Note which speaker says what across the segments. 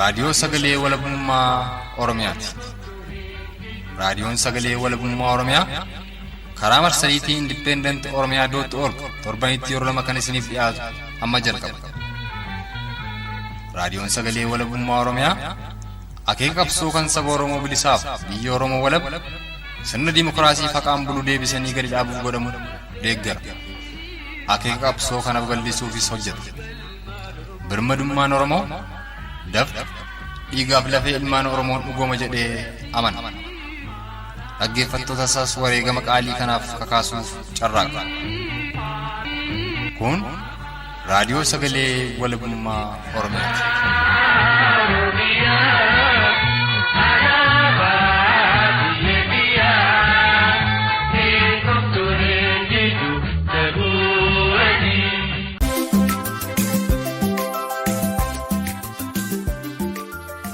Speaker 1: Raadiyoo Sagalee Walabummaa Oromiyaati. Raadiyoon Sagalee Walabummaa Oromiyaa karaa marsariitii Independent Oromiyaa dot org torbanitti yeroo lama kan isiniif dhiyaatu amma jalqaba. Raadiyoon Sagalee Walabummaa Oromiyaa akeeka qabsoo kan saba Oromoo bilisaaf biyya Oromoo walab sirna dimookiraasii faqaan bulu deebisanii gadi dhaabuuf godhamu deeggara. Akeeka qabsoo kana babal'isuufis hojjeta. Birmadummaan Oromoo dafqa dhiigaaf lafee ilmaan Oromoon dhugooma jedhee amana. Dhaggeeffattoota isaas wareegama qaalii kanaaf kakaasuuf carraaqa. Kun raadiyoo sagalee walabummaa Oromiyaati.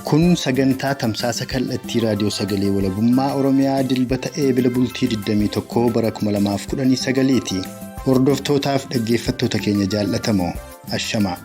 Speaker 2: Kun sagantaa tamsaasa kallattii raadiyoo sagalee walabummaa Oromiyaa dilbata eebila bultii 21 bara 2019ti. Hordoftootaaf dhaggeeffattoota keenya jaallatamoo ashamaa.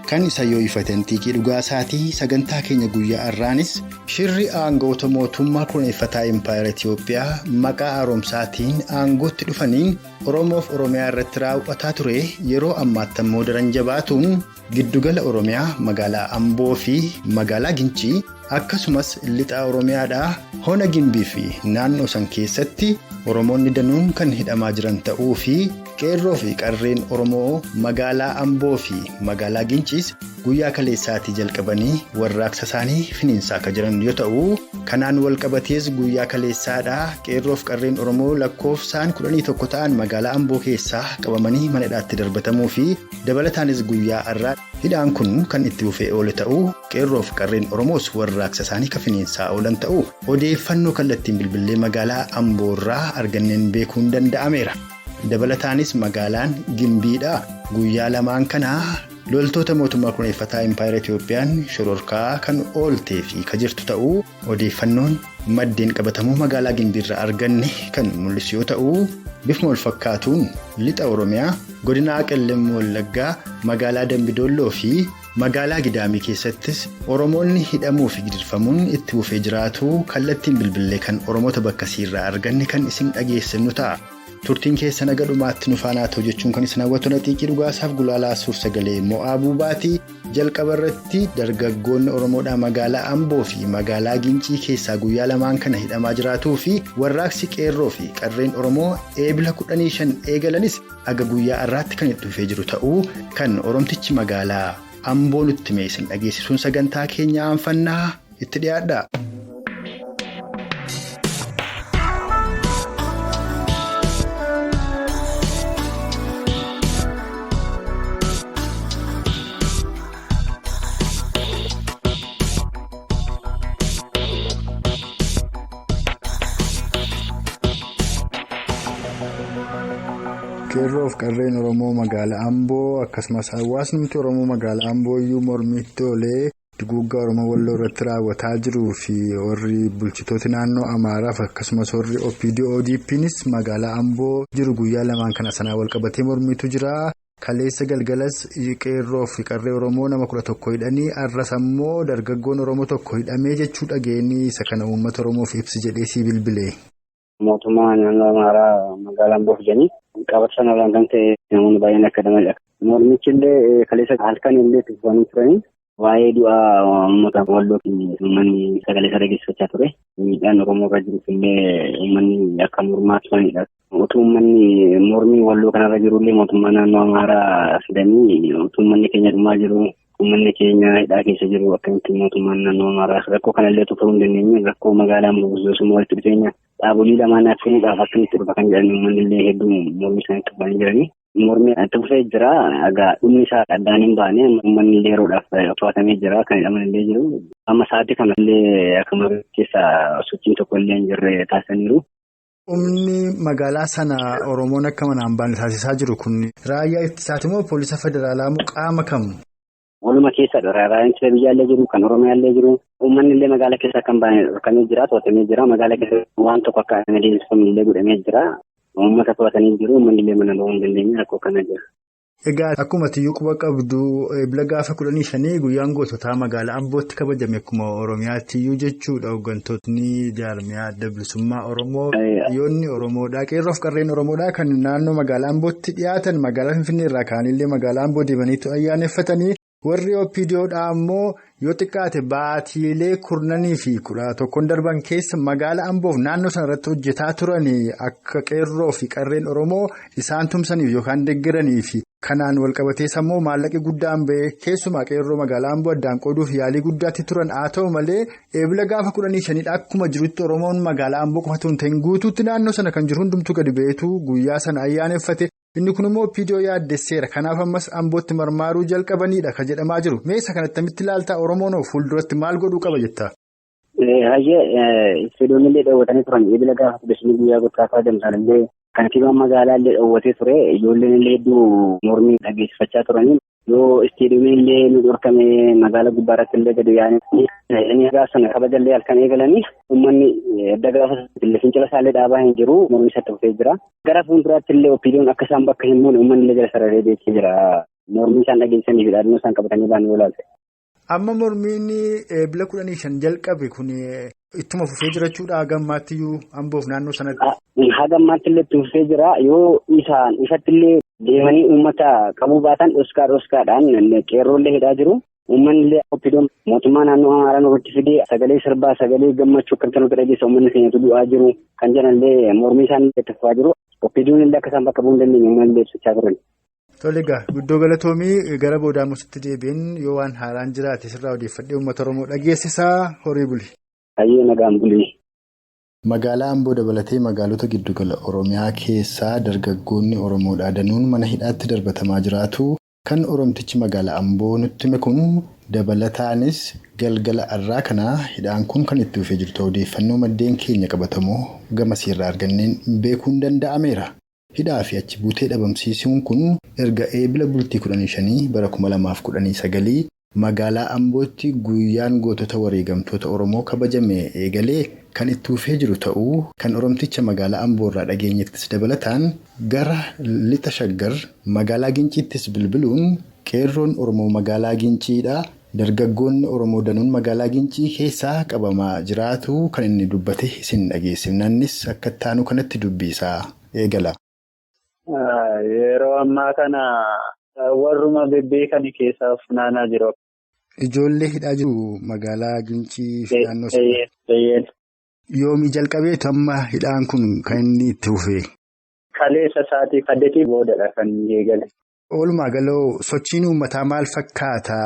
Speaker 2: Kan isa yoo ifatan xiiqii dhugaa isaatii sagantaa keenya guyyaa har'aanis shirri aangawoota mootummaa kunuunfataa Impaayera Itiyoophiyaa maqaa haaromsaatiin aangootti dhufaniin Oromoof Oromiyaa irratti raawwataa ture yeroo ammaatti ammoo daran jabaatuun giddugala Oromiyaa magaalaa Amboo fi magaalaa Gincii akkasumas lixa Oromiyaadhaa Hona Gimbii fi naannoo san keessatti Oromoonni danuun kan hidhamaa jiran ta'uu fi qeerroo fi qarreen Oromoo magaalaa Amboo fi magaalaa Ginciis guyyaa kaleessaatii jalqabanii warraaqsa isaanii finiinsaa akka jiran yoo ta'u kanaan walqabatees guyyaa kaleessaadhaa qeerroo fi qarreen Oromoo lakkoofsaan 11 ta'an magaalaa Amboo keessaa qabamanii mana hidhaatti darbatamuu fi dabalataanis guyyaa har'aa hidhaan kun kan itti fufee oole ta'uu qeerroo fi qarreen Oromoos warraaqsa isaanii kan finiinsaa oolan ta'uu odeeffannoo kallattiin bilbilee magaalaa Amboorraa arganneen beekuun danda'ameera. Dabalataanis magaalaan Gimbiidha. Guyyaa lamaan kanaa loltoota mootummaa kunuunfataa Impaayera Itiyoophiyaan shororkaa kan ooltee fi ka jirtu ta'uu odeeffannoon maddeen qabatamuu magaalaa Gimbiirraa arganne kan mul'isu yoo ta'u bifuma wal fakkaatuun lixa Oromiyaa godina Qellem Wallaggaa magaalaa Dambidolloo fi magaalaa Gidaamii keessattis Oromoonni hidhamuu fi gidirfamuun itti fufee jiraatu kallattiin bilbilee kan Oromoota bakka siirraa arganne kan isin dhageessinu ta'a. Turtiin keessan haga dhumaatti nu faana ta'u jechuun kan isin hawwatu xiiqii dhugaasaaf gulaalaa suur sagalee mo'aa buubaati. Jalqaba irratti dargaggoonni Oromoodhaa magaalaa Amboo fi magaalaa Gincii keessaa guyyaa lamaan kana hidhamaa jiraatuu fi warraaqsi qeerroo fi qarreen Oromoo eebila 15 eegalanis haga guyyaa har'aatti kan itti fufee jiru ta'uu kan Oromtichi magaalaa Amboo nutti hime isin dhageessisuun sagantaa keenya aanfannaa itti dhiyaadha. Qeerroo fi qarreen Oromoo magaalaa Amboo akkasumas hawaasni Oromoo magaalaa Amboo iyyuu mormiitti oolee duguuggaa Oromoo Walloo irratti raawwataa jiruu fi warri bulchitooti naannoo Amaaraaf akkasumas warri OPD ODP'nis magaalaa Amboo jiru guyyaa lamaan kana sanaa walqabatee mormiitu jira. Kaleessa galgalas qeerroo fi qarree Oromoo nama 11 hidhanii har'as ammoo dargaggoon Oromoo tokko hidhamee jechuu dhageenyi isa kana uummata Oromoof ibsi jedhee sii bilbile.
Speaker 3: Mootummaa naannoo Amaaraa magaalaa Amboof jedhanii qabata sanarraan kan ta'e namoonni baay'een akka hidhamanidha. Mormichi illee kaleessa halkan illee itti fufanii turanii waa'ee du'aa uummata Walloo fi uummanni sagalee isaa dhageessifachaa ture. Miidhaan Oromoo irra jirus illee uummanni akka mormaa turanidha. Utuu uummanni mormii Walloo kanarra jirullee mootummaa naannoo Amaaraa fidanii utuu uummanni keenya dhumaa jiru uummanni keenya hidhaa keessa jiru akkamitti mootummaan naannoo Amaaraa rakkoo kanallee utuu furuu hin dandeenye rakkoo magaalaa Amboo walitti dhufeenya dhaabolee lamaan furuudhaaf akkamitti dhufa kan jedhan uummanni illee hedduu mormii isaanii tuffanii jiranii. Mormii itti fufee jira. Egaa dhumni isaa addaan hin baane uummanni illee yeroodhaaf to'atamee jira. Kan hidhaman illee jiru. Amma sa'aatii kana illee akka magaalaa keessa sochiin tokko illee hin jirre taasisaniiru.
Speaker 2: Humni magaalaa sana Oromoon akka manaan baane taasisaa jiru kun raayyaa ittisaati moo poolisa federaalaa moo qaama kam?
Speaker 3: Waluma keessadha. Raayyaan ittisa biyyaallee jiru, kan Oromiyaallee jiru. Uummanni illee magaalaa keessa akka hin baane dhorkamee jira, to'atamee jira. Magaalaa keessa waan tokko akka hin adeemsifamne illee godhamee jira. Uummata to'atanii jiru. Uummanni illee mana bahuu hin dandeenye rakkoo kana jira.
Speaker 2: Egaa akkuma tiyyuu quba qabdu eebila gaafa 15 guyyaan goototaa magaalaa Ambootti kabajame akkuma Oromiyaatiyyuu jechuudha. Hooggantootni jaarmiyaa adda bilisummaa Oromoo biyyoonni Oromoodhaa qeerroof qarreen Oromoodhaa kan naannoo magaalaa Ambootti dhiyaatan magaalaa Finfinnee irraa ka'anillee magaalaa Amboo deemaniitu ayyaaneffatanii warri OPDOdhaa ammoo yoo xiqqaate baatiilee 10 fi 11 darban keessa magaalaa Amboof naannoo sanarratti hojjetaa turanii akka qeerroo fi qarreen Oromoo isaan tumsaniif yookaan deeggaraniif. Kanaan walqabatees ammoo maallaqi guddaan ba'ee keessumaa qeerroo magaalaa Amboo addaan qooduuf yaalii guddaatti turan haa ta'u malee eebila gaafa 15 akkuma jirutti Oromoon magaalaa Amboo qofatu hin ta'in guutuutti naannoo sana kan jiru hundumtuu gadi ba'eetu guyyaa sana ayyaaneffate. Inni kun immoo OPDO yaaddesseera. Kanaaf ammas Ambootti marmaaruu jalqabaniidha kan jedhamaa jiru. Meeshaa kanatti akkamitti ilaaltaa Oromoon fuulduratti maal godhuu qaba jettaa?
Speaker 3: Hayyee isteediyoomii illee daawwatanii turan eebila gaafa 15 guyyaa gochaa kabajamsan illee. Kantiibaan magaalaa illee dhoowwatee ture. Ijoolleen illee hedduu mormii dhageessifachaa turanii yoo isteediyoomii illee nu dhorkame magaalaa gubbaa irratti illee gadi yaa'anii gaafa sana kabajallee halkan eegalanii uummanni edda gaafa illee fincila isaallee dhaabaa hin jiru mormii isatti fufee jira. Gara fuulduraatti illee OPDO'n akka isaan bakka hin buune uummanni illee jala sararee beekee jira. Mormii isaan dhageessisanii fi dhaadannoo isaan qabatanii ba'an yoo ilaalte.
Speaker 2: Amma mormiin eebila 15 jalqabe kun ittuma fufee jirachuudha haga ammaattiyyuu Amboof naannoo sanatti.
Speaker 3: Haga ammaatti illee itti fufee jira. Yoo isaan ifatti illee deemanii uummata qabuu baatan dhoskaa dhoskaadhaan qeerroollee hidhaa jiru. Uummanni illee OPDO'n mootummaa naannoo Amaaraa nurratti fidee sagalee sirbaa sagalee gammachuu kan nuti dhageessa uummanni keenyatu du'aa jiru kan jedhan mormii isaan itti fufaa jiru. OPDO'n illee akka isaan bakka bu'uu hin dandeenye uummanni illee ibsachaa turan.
Speaker 2: Tole egaa guddoo galatoomii gara boodaa musitti deebiin yoo waan haaraan jiraate sirraa odeeffadhee uummata Oromoo dhageessisaa horii buli.
Speaker 3: Hayyee nagaan buli.
Speaker 2: Magaalaa Amboo dabalatee magaalota giddugala Oromiyaa keessaa dargaggoonni Oromoodhaa danuun mana hidhaatti darbatamaa jiraatu kan Oromtichi magaalaa Amboo nutti hime kun dabalataanis galgala irraa kana hidhaan kun kan itti dhufee jirtu odeeffannoo maddeen keenya qabatamoo gama seerraa arganneen beekuun danda'ameera. Hidhaa fi achi buutee dhabamsiisuun kun erga eebila bultii 15 bara 2019 magaalaa Ambootti guyyaan gootota wareegamtoota Oromoo kabajame eegalee kan itti fufee jiru ta'uu kan Oromticha magaalaa Amboo irraa dhageenyettis dabalataan gara lixa shaggar magaalaa Ginciittis bilbiluun qeerroon Oromoo magaalaa Ginciidha. Dargaggoonni Oromoo danuun magaalaa Gincii keessaa qabamaa jiraatu kan inni dubbate isin dhageessifnannis akka ittaanu kanatti dubbisaa eegala.
Speaker 4: Yeroo ammaa kana warruma bebbeekan keessaa funaanaa jiru.
Speaker 2: Ijoollee hidhaa jiru magaalaa Gincii fi naannoo sana. Yoomii jalqabeetu amma hidhaan kun kan inni itti fufee?
Speaker 4: Kaleessa sa'aatii 8 boodadha kan eegale.
Speaker 2: Oolumaa galoo sochiin uummataa maal fakkaata?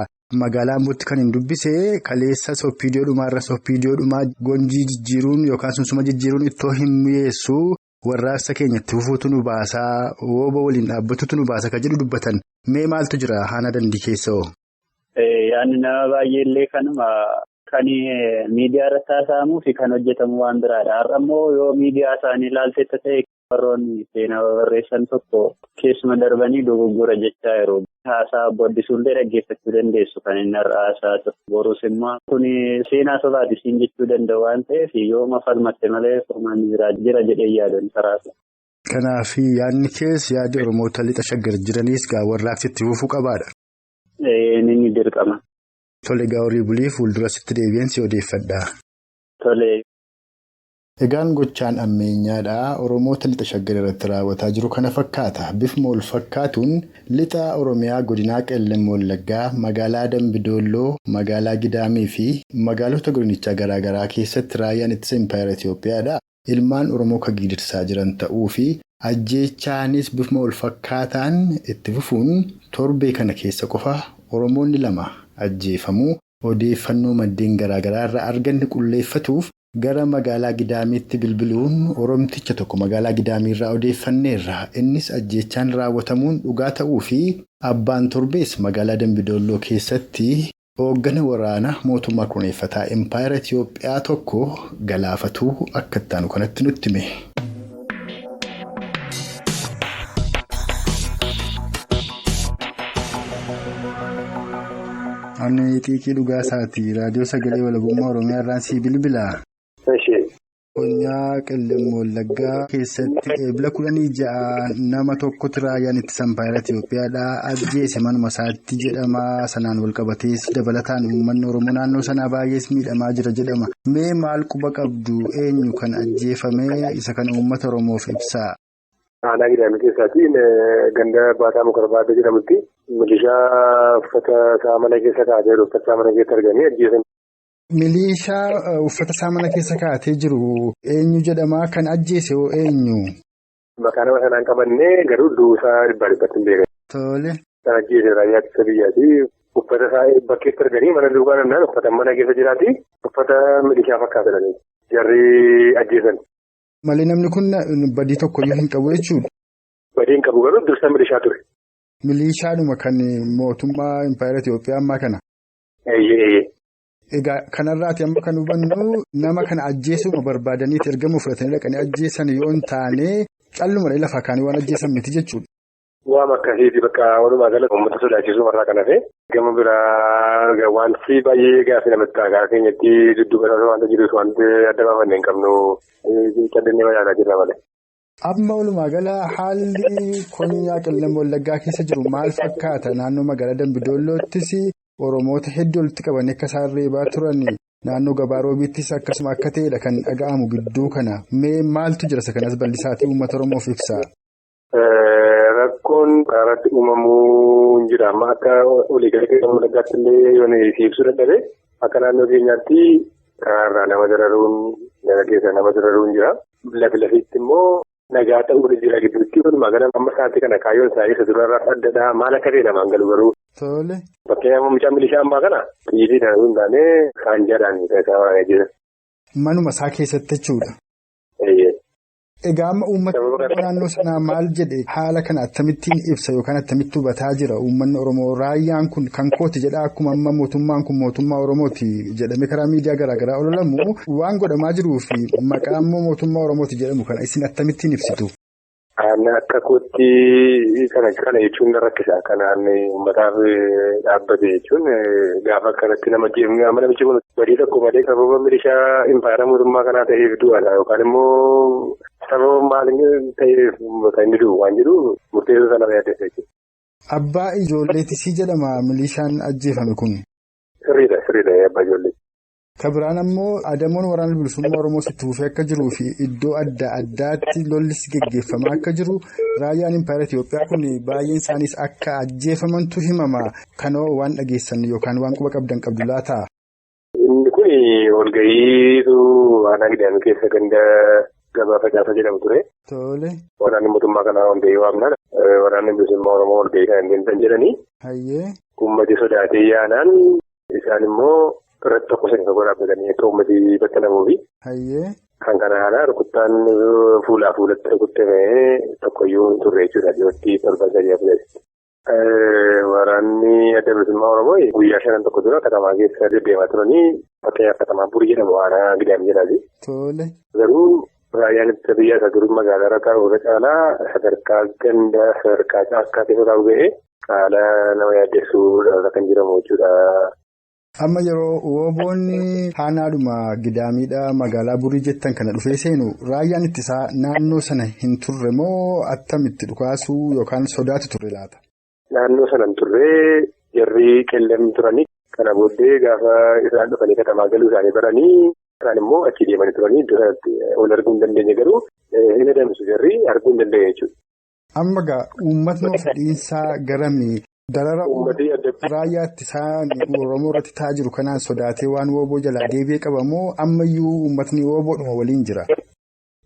Speaker 2: Magaalaa Ambootti kan hin dubbise kaleessa OPDO dhumaarra OPDO dhumaa gonjii jijjiiruun yookaan sunsuma jijjiiruun ittoo hin mi'eessu. Warraaqsa keenyatti fufuutu nu baasaa wooba waliin dhaabbatutu nu baasa kan jedhu dubbatan mee maaltu jira haana dandii keessa hoo?
Speaker 4: Yaadni nama baay'eellee kanuma kan miidiyaa irratti haasa'amuu fi kan hojjetamu waan biraadha. Har'a immoo yoo miidiyaa isaanii ilaalteetta ta'e warroonni seenaa barreessan tokko keessuma darbanii dogoggora jechaa yeroo haasaa booddisuullee dhaggeeffachuu dandeessu kan inni har'a haasaa ture. Borus immoo kun seenaa sobaati siin jechuu danda'u waan ta'eef yooma falmatte malee furmaanni jira jedhee yaadan karaasa.
Speaker 2: Kanaaf yaadni kees yaadi Oromoota lixa shaggar jiraniis gaa warraaqsi itti fufuu qabaadha.
Speaker 4: Inni dirqama.
Speaker 2: Tole egaa horii bulii fuuldura sitti deebi'een si odeeffadha.
Speaker 4: Tole.
Speaker 2: Egaan gochaan ammeenyaadhaa Oromoota lixa shaggar irratti raawwataa jiru kana fakkaata. Bifuma wal fakkaatuun lixa Oromiyaa godinaa Qellem Wallaggaa, magaalaa Dambidolloo, magaalaa Gidaamii fi magaalota godinichaa garaagaraa keessatti raayyaan ittisa Impaayera Itoophiyaadha. Ilmaan Oromoo kan gidirsaa jiran ta'uu fi ajjeechaanis bifuma wal fakkaataan itti fufuun torbee kana keessa qofa Oromoonni 2 ajjeefamuu odeeffannoo maddeen garaagaraa irraa arganne qulleeffatuuf gara magaalaa Gidaamiitti bilbiluun Oromticha tokko magaalaa Gidaamii irraa odeeffanneerra. Innis ajjeechaan raawwatamuun dhugaa ta'uu fi abbaan torbees magaalaa Dambidolloo keessatti hooggana waraana mootummaa kunuunfataa Impaayera Itoophiyaa tokko galaafatuu akka ittaanu kanatti nutti hime. Ani xiiqii dhugaa isaati. Raadiyoo Sagalee Walabummaa Oromiyaa irraan sii bilbilaa. Konyaa Qellem Wallaggaa keessatti eebila 16 nama tokkotu raayyaan ittisa impaayera Itiyoophiyaadhaa ajjeese manuma isaatti jedhama. Sanaan walqabatees dabalataan uummanni Oromoo naannoo sanaa baay'ees miidhamaa jira jedhama. Mee maal quba qabdu eenyu kan ajjeefame isa kana uummata Oromoof ibsaa?
Speaker 5: Aanaa Gidaamii keessaatiin ganda Baataa Mukarbaadda jedhamutti milishaa uffata isaa mana keessa kaa'atee jiru uffata isaa mana keessa arganii ajjeesan.
Speaker 2: Milishaa uffata isaa mana keessa kaa'atee jiru eenyu jedhama? Kan ajjeese hoo eenyu?
Speaker 5: Maqaa nama sanaan qabannee garuu duusaa 100% hin beekan.
Speaker 2: Tole.
Speaker 5: Kan ajjeese raayyaa ittisa biyyaati. Uffata isaa bakkeetti arganii mana duukaa nannaan uffata mana keessa jiraati. Uffata milishaa fakkaatanii jarri ajjeesan.
Speaker 2: Malee namni kun badii tokkoyyuu hin qabu jechuudha.
Speaker 5: Badii hin qabu garuu dursa milishaa ture.
Speaker 2: Milishaadhuma kan mootummaa impaayera Itiyoophiyaa ammaa kana.
Speaker 5: Eeyyee.
Speaker 2: Egaa kanarraati amma kan hubannu nama kana ajjeesuma barbaadaniiti ergama fudhatanii dhaqanii ajjeesan yoo hin taane calluma lafaa kaanii waan ajjeesan miti jechuudha.
Speaker 5: Waan akkasiiti bakka walumaa galatti uummata sodaachisuu irraa kan hafe gama biraa wanti baay'ee gaaffii namatti ta'a. Gara keenyatti dudduuba isaa wanta jirus wanti adda baafannee hin qabnu callinnee magaalaa jirra malee.
Speaker 2: Amma walumaa gala haalli konyaa Qellem Wallaggaa keessa jiru maal fakkaata? Naannoo magaalaa Dambidoolloottis Oromoota hedduu walitti qabanii akka isaan reebaa turan naannoo gabaa roobiittis akkasuma akka ta'edha kan dhaga'amu gidduu kana. Mee maaltu jira isa kanas bal'isaatii uummata Oromoof ibsaa?
Speaker 5: Rakkoon karaatti uumamuu hin jira. Amma akka waliigalaa Qellem Wallaggaatti illee yoo ibsuu dadhabe akka naannoo keenyaatti karaarraa nama dararuun lafa keessa nama dararuun jira. Lafi lafiitti immoo nagaa ta'uu jira gidduutti. Walumaa gala amma sa'aatii kana kaayyoon isaanii isa duraarraa addadha. Maal akka ta'e namaan galu garuu.
Speaker 2: Tole.
Speaker 5: Fakkeenyaaf mucaan milishaa ammaa kana xiyyiitiidhaan osoo hin taane saanjaadhaan kan isaan waraanee jira.
Speaker 2: Manuma isaa keessatti jechuudha. Egaa amma uummata naannoo sanaa maal jedhe haala kana akkamittiin ibsa yookaan akkamitti hubataa jira uummanni Oromoo raayyaan kun kan kooti jedha akkuma amma mootummaan kun mootummaa Oromooti jedhamee karaa miidiyaa garaagaraa ololamu waan godhamaa jiruu fi maqaa immoo mootummaa Oromooti jedhamu kana isin akkamittiin ibsitu?
Speaker 5: Akka kootti kana jechuun na rakkisa. Kanaan uummataaf dhaabbate jechuun gaafa akkanatti nama jeeqummaa namichi kun badii tokko malee sababa milishaa impaayera mootummaa kanaa ta'eef du'aadha yookaan immoo sababa maal ta'eef kan inni du'u waan jedhu murteessuu sana yaaddeessa jechuudha.
Speaker 2: Abbaa ijoolleetisii jedhama milishaan ajjeefame kun.
Speaker 5: Sirriidha abbaa ijoollee.
Speaker 2: Kabiraan ammoo adamoon waraana bilisummaa Oromoo sitti fufee akka jiruu fi iddoo adda addaatti lollis geggeeffamaa akka jiru raayyaan impaayera Itiyoophiyaa kun baay'een isaaniis akka ajjeefamantu himama. Kanoo waan dhageessan yookaan waan quba qabdan qabdu laata?
Speaker 5: Inni kun walga'iitu aanaa Gidaamii keessa ganda gabaa facaasaa jedhamu ture.
Speaker 2: Tole.
Speaker 5: Waraanni mootummaa kanaa walga'ii waamnaan waraanni bilisummaa Oromoo walga'ii kana hin deemtan jedhanii.
Speaker 2: Hayyee.
Speaker 5: Uummati sodaatee yaanaan isaan immoo. Irratti tokko sadi fagoo dhaabbatanii akka uummati bakka lamuufi.
Speaker 2: Hayyee.
Speaker 5: Kan kana haala rukuttaan fuulaa fuulatti rukuttee tokkoyyuu hin turre jechuudha. Dhiyootti 7 3 4. Waraanni adda bilisummaa Oromoo guyyaa 5 tokko dura katamaa keessa deddeemaa turanii fakkeenyaaf katamaa Burii jedhamu aanaa Gidaamii jedhaati.
Speaker 2: Tole.
Speaker 5: Garuu raayyaan ittisa biyyaa isa durii magaalaa irra taa'u irra caalaa sadarkaa gandaa sadarkaa caakkaa keessa taa'u ga'ee haala nama yaaddessuudha kan jedhamu jechuudha.
Speaker 2: Amma yeroo wooboonni haanaadhuma Gidaamiidha magaalaa Burii jettan kana dhufee seenu raayyaan ittisaa naannoo sana hin turre moo attamitti dhukaasuu yookaan sodaatu turre laata?
Speaker 5: Naannoo sana hin turre jarri qellem turanii kana booddee gaafa isaan dhufanii katamaa galuu isaanii baranii isaan immoo achi deemanii turanii iddoo sanatti ol arguu hin dandeenye garuu hin adamsu jarri arguu hin dandeenye jechuudha.
Speaker 2: Amma egaa uummatni fedhiinsaa garamii? Darara raayyaa ittisaa Oromoo irratti ta'aa jiru kanaan sodaatee waan wooboo jalaa deebi'ee qaba moo ammayyuu uummatni wooboodhuma waliin jira?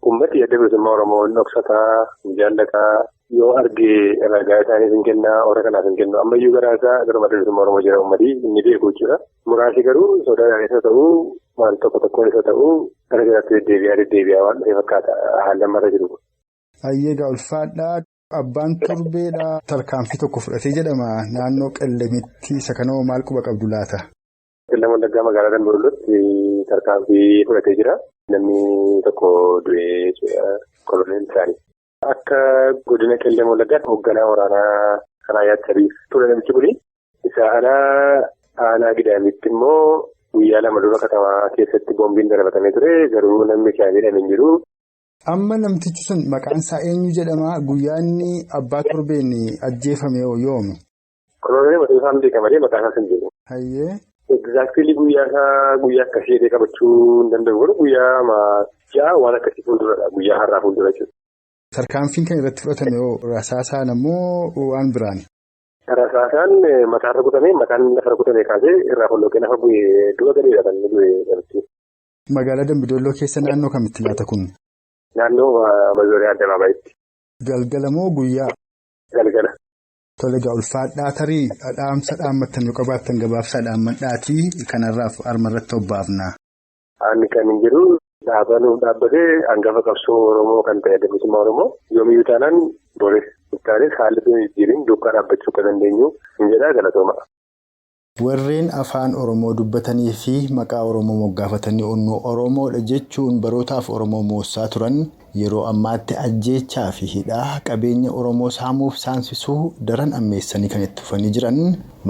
Speaker 5: Uummatni adda bilisummaa Oromoo dhoksataa, jaallataa yoo arge ragaa isaaniif hin kennaa, warra kanaaf hin kennu. Ammayyuu garaa isaa garuma adda bilisummaa Oromoo jira uummatni inni beeku jechuudha. Muraasi garuu sodaadhaan isa ta'uu waan tokko tokkoon isa ta'uu gara jiraatti deddeebi'aa waan dhufee fakkaata haalli ammarra jiru.
Speaker 2: Hayyee egaa ulfaadhaa. Abbaan torbeedha tarkaanfii tokko fudhatee jedhama naannoo Qellemitti isa kanoo maal quba qabdu laata?
Speaker 5: Qellem Wallaggaa magaalaa Dambidollootti tarkaanfii fudhatee jira. Namni tokko du'ee koloneel isaanii. Akka godina Qellem Wallaggaatti hoogganaa waraanaa kanaa yaad sadiif ture namichi kuni. Isa alaa aanaa Gidaamitti immoo Guyyaa 2 dura katamaa keessatti boombiin darbatamee ture garuu namni isaa jedhame hin jiru.
Speaker 2: Amma namtichi sun maqaan isaa eenyu jedhama? Guyyaa inni abbaa torbeen ajjeefame yoomi?
Speaker 5: Koloneel mataa isaan beekama malee maqaan isaas hin jiru.
Speaker 2: Hayyee.
Speaker 5: Egzaaktilii guyyaa isaa guyyaa akkasii jedhee qabachuu hin danda'u garuu guyyaa 6 waan akkasii fuulduradha guyyaa har'aa fuuldura jechuudha.
Speaker 2: Tarkaanfiin kan irratti fudhatame hoo rasaasaan ammoo waan biraani?
Speaker 5: Rasaasaan mataarra kutamee mataan lafarra kutamee kaasee irraa folloqee lafa bu'ee du'a gadeedha kan inni bu'ee irratti.
Speaker 2: Magaalaa Dambidolloo keessa naannoo kamitti laata kun?
Speaker 5: Naannoo Mazooriyaa Addabaabayitti.
Speaker 2: Galgala moo guyyaa?
Speaker 5: Galgala.
Speaker 2: Tole egaa ulfaadhaa tarii dhaamsa dhaammattan yoo qabaattan gabaabsaa dhaammadhaatii kanarraaf armarratti obbaafna.
Speaker 5: Ani kan hin jiru dhaabanuuf dhaabbatee hangafa qabsoo Oromoo kan ta'e bilisummaa Oromoo yoomiyyuu taanaan boris ittaanis haalli sun jijjiirin duukaa dhaabbachuu akka dandeenyu hin jedhaa galatooma.
Speaker 2: Warreen afaan Oromoo dubbatanii fi maqaa Oromoo moggaafatanii onnoo Oromoodha jechuun barootaaf Oromoo moossaa turan yeroo ammaatti ajjeechaa fi hidhaa qabeenya Oromoo saamuuf saansisuu daran ammeessanii kan itti fufanii jiran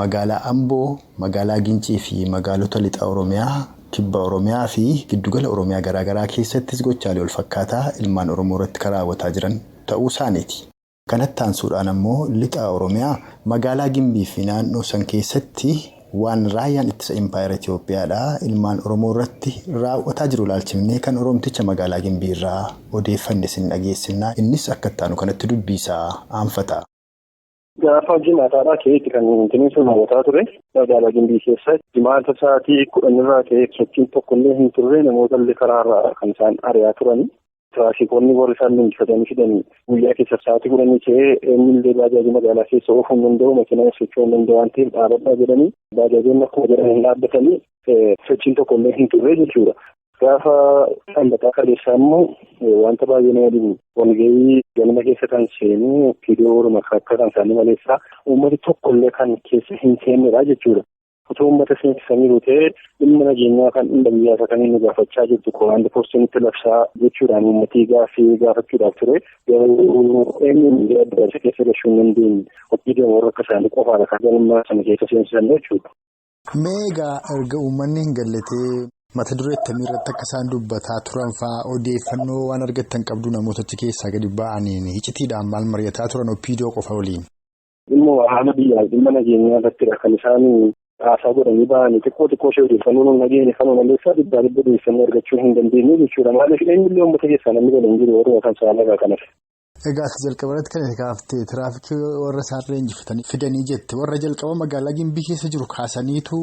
Speaker 2: magaalaa Amboo, magaalaa Gincii fi magaalota lixa Oromiyaa, kibba Oromiyaa fi giddugala Oromiyaa garaagaraa keessattis gochaalee wal fakkaataa ilmaan Oromoo irratti kan raawwataa jiran ta'uu isaaniiti. Kanatti aansuudhaan ammoo lixa Oromiyaa magaalaa Gimbii fi naannoo san keessatti waan raayyaan ittisa impaayera Itoophiyaadhaa ilmaan Oromoo irratti raawwataa jiru ilaalchifnee kan Oromticha magaalaa Gimbii irraa odeeffanne isin dhageessifnaa. Innis akka itti aanu kanatti dubbisaa aanfata.
Speaker 6: Gaafa jimaataadhaa ka'eetti kan wanti sun raawwataa ture magaalaa Gimbii keessa jimaata sa'aatii 10 irraa ka'ee sochiin tokkollee hin turre namoota illee karaarraa kan isaan ari'aa turani. Tiraafikoonni warri isaan leenjifatanii fidan guyyaa keessa sa'aatii 10 ka'ee eenyullee baajaajii magaalaa keessa oofuu hin danda'u makiinaa socho'uu hin danda'u waan ta'eef dhaabadhaa jedhanii baajaajoonni akkuma jedhan hin dhaabbatanii sochiin tokkollee hin turre jechuudha. Gaafa sanbataa kaleessaa immoo wanta baay'ee nama dhibu walgahii galma keessa kan seenu viidiyoo Oromoo akka kan isaanii maleessaa uummati tokkollee kan keessa hin seennedha jechuudha. Otoo uummata seensisaniiru ta'ee dhimma nageenyaa kan dhimma biyyaa kan inni gaafachaa jirtu komaandi poostiin itti labsaa jechuudhaan uummatii gaaffii gaafachuudhaaf ture garuu eenyuun illee adda adda keessa gashuu hin dandeenye hojii warra akka isaanii qofaadha kan galma sana keessa seensisan jechuudha.
Speaker 2: Mee egaa erga uummanni hin galletee mata duree akkamii irratti akka isaan dubbataa turan fa'aa odeeffannoo waan argattan qabdu namoota achi keessaa gadi ba'aniin icitiidhaan maal mari'ataa turan OPDO qofa waliin?
Speaker 6: Dhimma haala biyyaa dhimma nageenyaa irrattidha kan isaan haasaa godhanii ba'anii xiqqoo xiqqoo ishee odeeffannoo nu nageenya kanuma maleessaa dhibbaa dhibba odeeffannoo argachuu hin dandeenye jechuudha. Maaliif eenyullee uummata keessaa namni galu hin jiru warra kan saalaa kanaaf.
Speaker 2: Egaa as jalqaba irratti kan kaaftee tiraafikii warra isaan leenjifatanii fidanii jette warra jalqaba magaalaa Gimbii keessa jiru kaasaniitu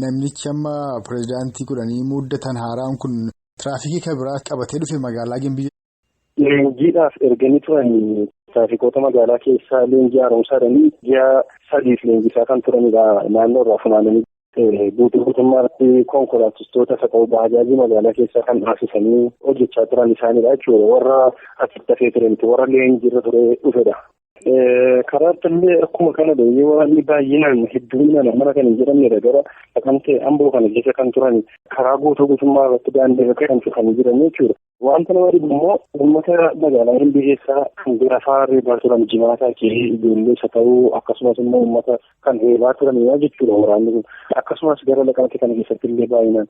Speaker 2: namnichi amma pirezidaantii godhanii muddatan haaraan kun tiraafikii kan biraa qabatee dhufe magaalaa Gimbii.
Speaker 6: Leenjiidhaaf erganii turan tiraafikoota magaalaa keessaa leenjii haaromsaadhanii ji'a 3 leenjisaa kan turanidha naannoo irraa funaananii guutuu guutummaatti konkolaachistoota isa ta'u baajaajii magaalaa keessaa kan dhaabsisanii hojjechaa turan isaanidha jechuudha. Warra asitti hafee ture miti warra leenjiirra ture dhufedha. Karaa illee akkuma kana dha waraanni baay'inaan hedduminaan mana kan hin jedhamnedha gara Naqamtee Amboo kana keessa kan turan karaa guutuu guutummaa irratti daandii irra kan cufanii jiran jechuudha. Wanta nama dhibu immoo uummata magaalaa Gimbii keessaa kan gaafa reebaa turan jimaataa ka'ee ijoollee isa ta'uu akkasumas immoo uummata kan reebaa turanidha jechuudha waraanni kun. Akkasumas gara Naqamtee kana keessatti illee baay'inaan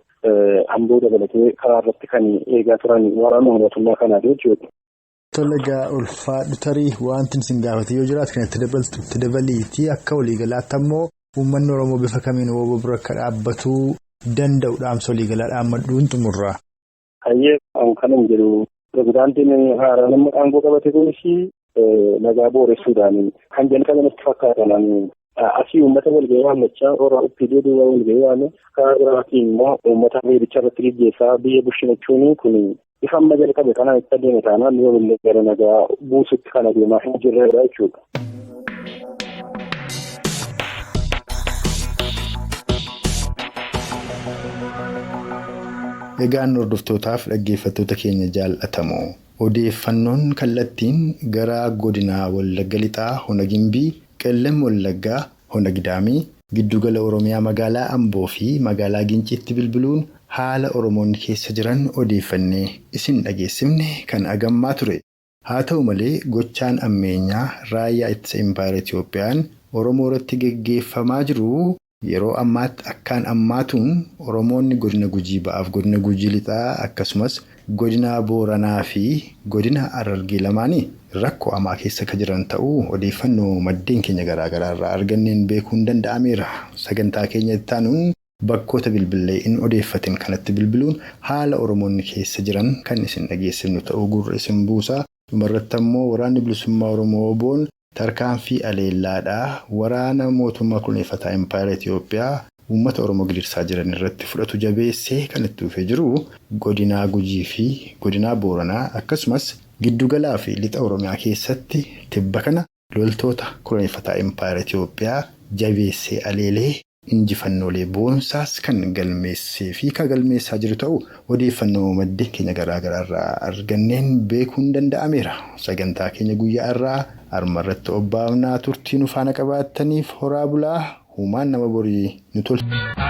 Speaker 6: Amboo dabalatee karaa irratti kan eegaa turan waraana mootummaa kanaati jechuudha.
Speaker 2: Tole egaa ulfaadhu tarii wanti isin gaafate yoo jiraatu kan itti dabaltu itti dabaliitii akka waliigalaatti ammoo uummanni Oromoo bifa kamiin WBO bira akka dhaabbatuu danda'u dhaamsa waliigalaa dhaammadhuun xumurra.
Speaker 6: Hayyee kan hin jedhu pirezidaantiin haaraan amma aangoo qabate kunis nagaa booressuudhaan kan jalqaban itti fakkaatan asii uummata walgahii waammachaa warra OPDO duwwaa walgahii waame karaa biraatiin immoo uummata reebicha irratti gaggeessaa biyya bulchinachuun kun ifa amma jalqabe kanaan itti adeeme taanaan yoomillee gara nagaa buusutti kan adeemaa hin jirredha jechuudha.
Speaker 2: Egaan hordoftootaaf dhaggeeffattoota keenya jaallatamoo odeeffannoon kallattiin gara godina Wallagga Lixaa Hona Gimbii, Qellem Wallaggaa Hona Gidaamii, Giddugala Oromiyaa magaalaa Amboo fi magaalaa Ginciitti bilbiluun haala Oromoonni keessa jiran odeeffannee isin dhageessifne kan agammaa ture. Haa ta'u malee gochaan ammeenyaa raayyaa ittisa impaayera Itoophiyaan Oromoo irratti geggeeffamaa jiru. Yeroo ammaatti akkaan ammaatuun Oromoonni godina Gujii ba'aaf godina Gujii lixaa akkasumas godina Booranaa fi godina Harargee lamaanii rakkoo hamaa keessa kan jiran ta'uu odeeffannoo maddeen keenya garaagaraa irraa arganneen beekuun danda'ameera. Sagantaa keenya itti aanuun bakkoota bilbilee hin odeeffatin kanatti bilbiluun haala Oromoonni keessa jiran kan isin dhageessifnu ta'uu gurra isin buusaa. Dhumarratti ammoo waraanni bilisummaa Oromoo Oboon tarkaanfii aleellaadhaa waraana mootummaa kunuunfataa Impaayera Itiyoophiyaa uummata Oromoo gidirsaa jiran irratti fudhatu jabeessee kan itti dhufee jiru godinaa Gujii fi godinaa Booranaa akkasumas giddugalaa fi lixa Oromiyaa keessatti tibba kana loltoota kunuunfataa Impaayera Itiyoophiyaa jabeessee aleelee injifannoolee boonsaas kan galmeessee fi kan galmeessaa jiru ta'u odeeffannoo maddeen keenya garaagaraa irraa arganneen beekuun danda'ameera. Sagantaa keenya guyyaa irraa harma irratti obbaafnaa turtii nu faana qabaattaniif horaa bulaa uumaan nama borii nu tolcha.